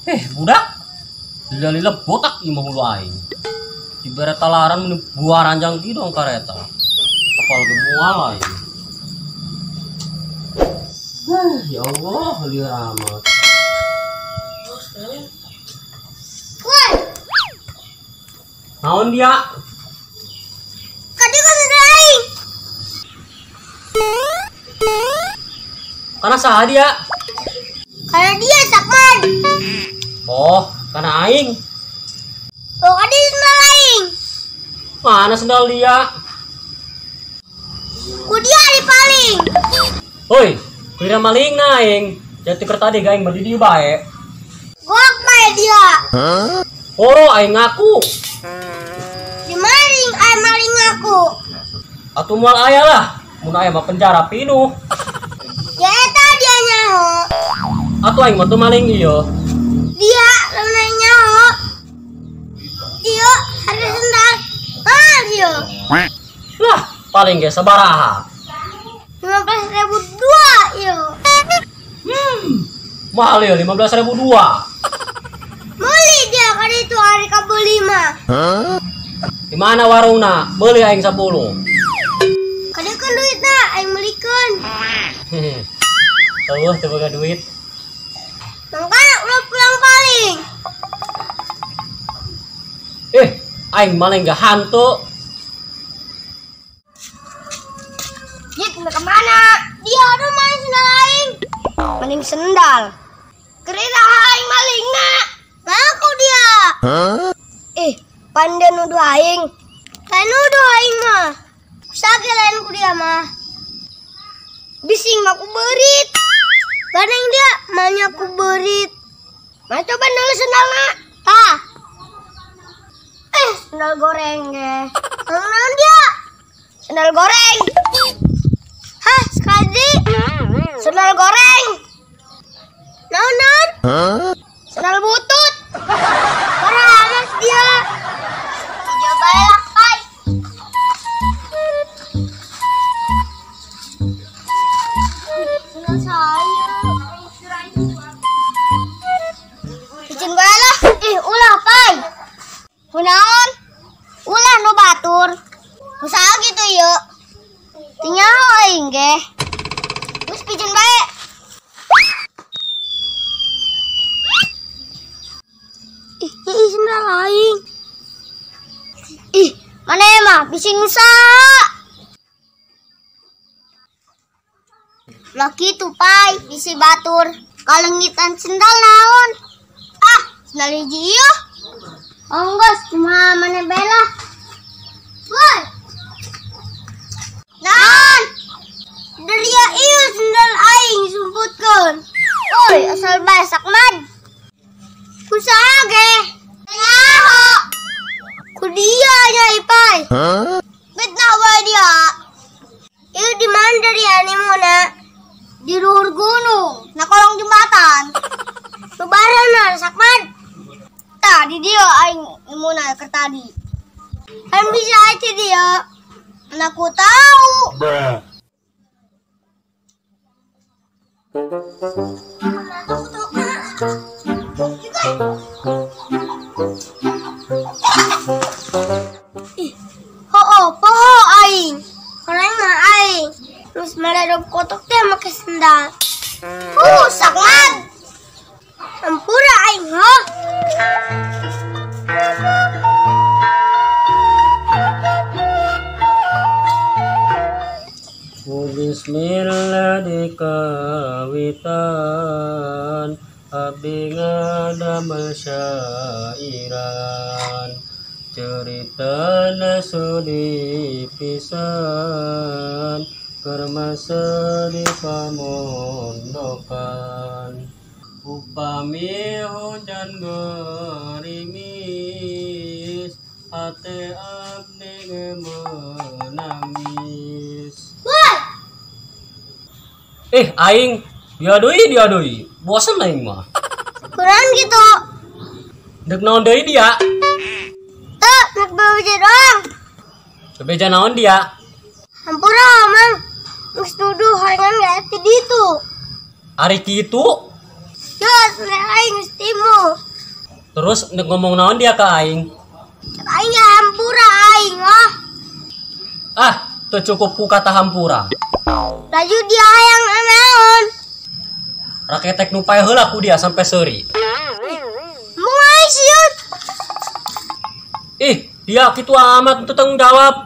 Budak. Lila-lila botak imah hulu aing. Dibere talaran meni buah ranjang kieu dong kareta. Apal ge moal aing. Ya Allah, lieur amat. Woi. Naon dia? Kadi ka sendal aing. Karena saha dia? Karena dia Sakman. Oh, karena aing. Oh, kadi sendal aing. Mana sendal dia? Ku dia dipaling. Hoi, kira maling na aing. Jadi keur tadi gaing badi dieu bae. Gok bae dia. Huh? Horo aing ngaku. Di maling aing maling ngaku. Atuh moal aya lah. Mun aya mah penjara pinuh. Ya eta dia nyaho. Atuh aing mah teu maling ieu. Dia lamun aing nyaho. Dia harga sendal. Ah, dia. Lah, paling ge sabaraha? 15.000 dua ieu. Mahal ya 15.000 dua. Beli dia kali itu hari kabeli mah. Huh? Di mana warungna? Beli aing 10. Kadekeun duitna aing melikeun. Eueuh teu boga duit. Mangkana ulah pulang paling. Aing maling gak hantu. Dia kemana? Dia ada maling sendal aing. Maling sendal. Kereta aing malingna. Ngaku dia. Huh? Pandai nuduh aing. Lain nuduh aing mah. Kusage lain ku dia mah. Bising mah ku berit. Gandeng dia maunya ku berit. Mah coba nulu sendalna. Tah. Sendal goreng ge. Naon dia? Sendal goreng. Hah, sekali. Sendal goreng. Naon? Huh? Sendal butut. Parah amat dia. Coba lah, Pai. Sendal saya. Izin bae lah. Ulah, Pai. Kunaon? Ulah nu batur. Usaha gitu yuk. Tinggal aing ge. Terus pijeun bae. Ih, sendal aing. Ih, mana mah bising usaha. Lah kitu Pai, bisi batur. Kalengitan sendal naon? Ah, sendal hiji ieu. Ongos kumaha maneh bae lah. Woi. Naon? Deria ieu sendal aing sumputkeun. Woi, asal bae Sakman. Kusaha ge? Nyaho. Ku dia nya Ipai. Huh? Betna wae dia. Ieu di mana deria nimuna? Di luhur gunung, na kolong jembatan. Lebaran Sakman. Tah di dia aing nimuna keur tadi. Kan bisa aja dia. Mana ku tahu. Bruh. Ih, ho poho aing. Orang mah aing. Terus maledog kotok teh make sendal. Sakman. Ampura aing ho. Bismillah dikawitan abdi ngadamel syairan ceritana sedih pisan keur masa di pamondokan upami hujan gerimis hate abdi ge menangis. Aing dia deui. Bosen aing mah. Kurang gitu. Dek naon deui dia? Teu, nek bebeja doang. Bebeja naon dia? Hampura, Mang. Geus nuduh horengan ge ti ditu. Ari kitu? Yo, Geus, aing geus timu. Terus nek ngomong naon dia ke aing? Cek aing ya hampura aing ah. Ah, teu cukup ku kata hampura. Laju dia hayang naon? Raketek nu paeh heula ku dia sampai seuri. Embung aing sieun. Ih, dia kitu amat teu tanggung jawab.